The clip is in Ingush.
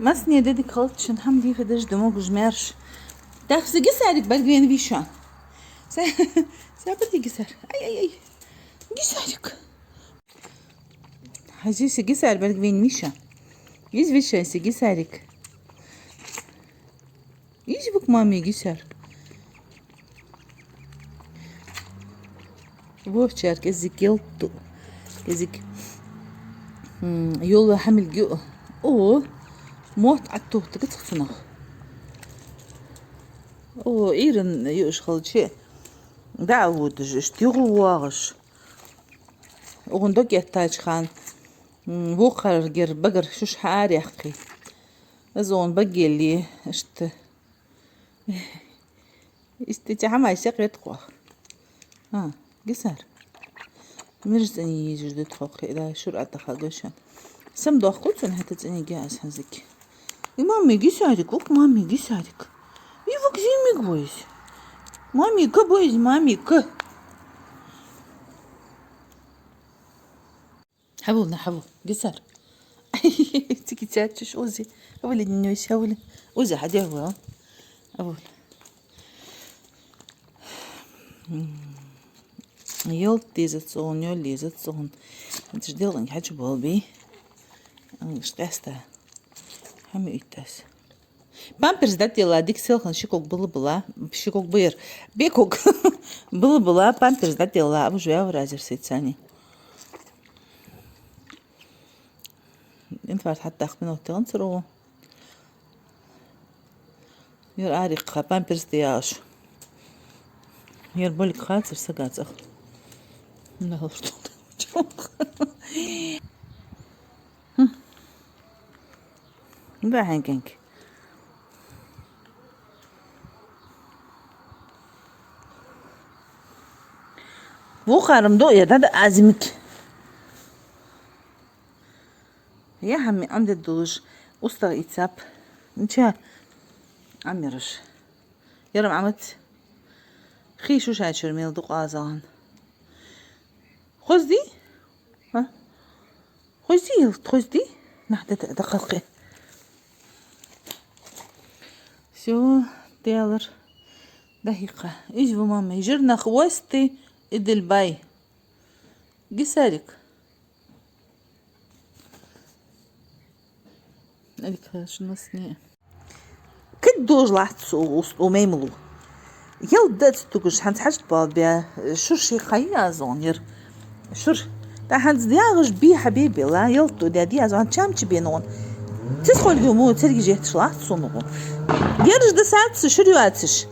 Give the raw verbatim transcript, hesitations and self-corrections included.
Массане дедик халтшин хӀама дийха дажа да могаш маьрша. Дахса Гисарик бӀаргавайна вий шоана. Са-, сабар де, Гисар. Ай, ай, ай. Гисарик. Хьажал, са Гисар бӀаргавайна вий шоана. Из вий шоана са Гисарик. Из ва-кх мамий Гисар. Вовчар кӀезига ялат ду. КӀезига, м, йола хӀамилг ю. О, мотт Ӏаттухтага цхьа цунах. О, Ӏуйран юаш хилча, дӀа а водаш, иштта юхавоагӀаш. Укхун дог эттача хана, м, вокхаргара багара шуш хьаараяьккхе. Из укхун багале, иштта. Иштта цхьа хӀамаш сакъердакх оаха. А, Гисар. Миржа цӀенъе езаш да тхо, кхы а да шура а тӀа хьагоша. Сам дохку цун хӀаьта цӀенъе аз хӀанзарча. И мамий Гисарик, ва-кх мамий Гисарик. И ва-кх зимиг вайс. Мамика вайс, мамика. Хьавола, на, хьавола, Гисар. Цига цаьрчаш узи. Хьавола, нинойс, хьавола. Узи хьадехва. Хьавола. М. Ялат дезац цун, йола дезац цун. Анташ делан хьачу болби. Ангаш къаьста. ХӀама уйттас. Памперс дӀаделла, дика селхан ши ког бала-бала, ши ког ба ер, беког бала-бала, памперс дӀаделла, а вож ваьвар азер сецани. Инфаркт хьатта тахпина оттаганцар оаха. Ер арикха памперс де яхаш. Ер болик хацар сага цӀагӀа. Да, хӀалхар тохта. Да, хьанкенк. Вокхарам до я, да, да, азимик. Я хӀама Ӏомаде долаш, устагӀа ийцаб. Нича Ӏомаераш. Ярам Ӏомац. Хий шушачура мел дукъазагӀан. Хозди? Ха? Хозди, ялат, хозди? Нах да, да, да, халкъе. Всё, телар. Да, хикъа. Из ва мамий. Жирнах вости, Идилбай. Гисарик. Алик, хашнасни. Кад дожлац у, у, у маймалу. Ялат дац тугаш, хӀанз хьажа балбе, шура ший хай азон ер. Шура. ТӀа хӀанз дягӀаш би хьабе бела, ялат ду дяди азон, чам чи бенон. Тис хольгу му церги жетташ лац сунугу. Ераш да сац, шура юацаш.